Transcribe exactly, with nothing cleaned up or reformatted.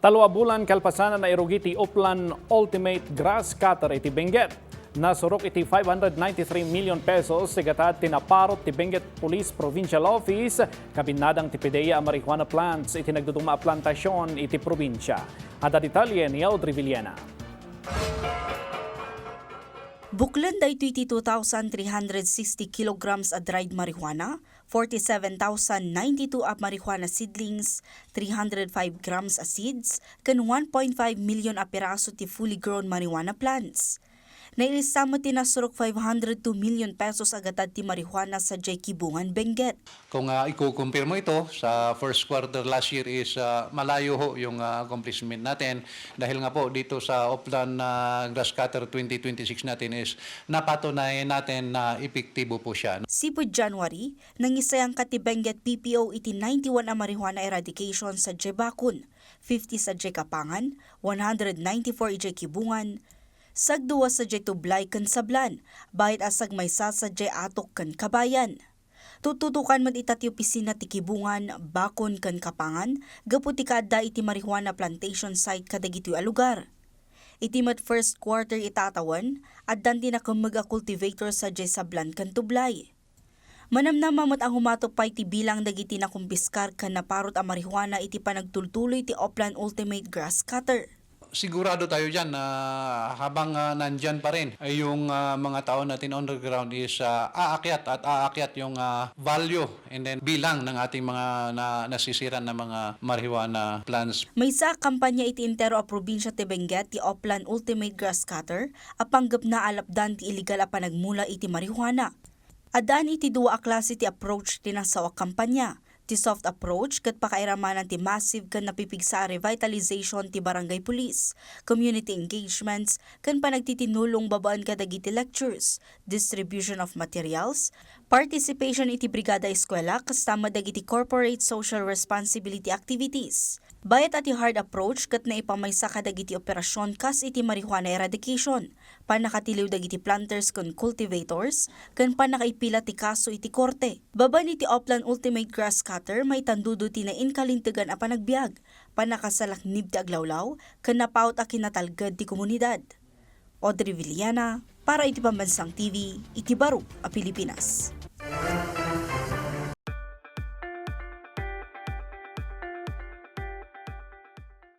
Tallo a bulan kalpasan a nairugi ti Oplan Ultimate Grass Cutter iti Benguet. Nasurok iti five hundred ninety-three million pesos ti gatad ti naparut ti Benguet Police Provincial Office, kabinnadang ti PDEA a marijuana plants iti nagduduma a plantasion iti probinsia. Adda detalye ni Audrey Villena. Buklen daytoy ti two thousand three hundred sixty kilograms a dried marijuana, forty-seven thousand ninety-two a marijuana seedlings, three hundred five grams a seeds, ken one point five million a piraso ti fully grown marijuana plants. Nailista met ti nasurok five hundred two million pesos a gatad ti marijuana sadiay Kibungan, Benguet. Kung, ah, ikukumpirmo ito sa first quarter last year is, ah, malayo ho yung, ah, accomplishment natin dahil nga po dito sa Oplan, ah, Grass Cutter twenty twenty-six natin is napatunayan natin na epektibo po siya. Sipud January, nangisayangkat ti Benguet P P O iti ninety-one a marijuana eradication sadiay bakon, fifty sadiay Kapangan, one hundred ninety-four idiay Kibungan, sagdua sadiay Tublay ken Sablan, bayat a sagmaysa sadiay Atok ken Kabayan. Tututokan met ita ti opisina ti Kibungan, Bakon ken Kapangan gapu ti kaadda iti marijuana plantation site kadagitoy a lugar. Iti met first quarter ita a tawen, addan ti nakemmeg a cultivator sadiay Sablan ken Tublay. Manamnama met a humato pay ti bilang dagiti nakumpiskar ken naparut a marijuana iti panagtultuloy ti Oplan Ultimate Grass Cutter. Sigurado tayo diyan na habang, ah, nandyan pa rin ay yung, ah, mga tao natin on the ground is, ah, aakyat at aakyat yung, ah, value and then bilang ng ating mga na-, nasisiran na mga marijuana plants. Maysa a kampanya iti entero a probinsia ti Benguet ti Oplan Ultimate Grass Cutter a panggepna a lapdan ti illegal a panagmula iti marijuana. Addaan iti dua a klase ti approach ti nasao a kampanya. Ti soft approach ket pakairamanan ti massive ken napipigsa a revitalization ti barangay police, community engagements, ken panagtitinulong babaen kadagiti lectures, distribution of materials, participation iti brigada eskwela, kasta met dagiti corporate social responsibility activities. Bayat a ti hard approach ket naipamaysa kadagiti operasyon kas iti marijuana eradication, pannakatiliw dagiti planters ken cultivators, ken pannakaipila ti kaso iti korte. Babaen iti Oplan Ultimate Grass Cutter, maitandudo ti nainkalintegan a panagbiag, pannakasalaknib ti aglawlaw, ken napaut a kinatalged ti komunidad. Audrey Villana, para iti Pambansang T V, iti Baro a Pilipinas.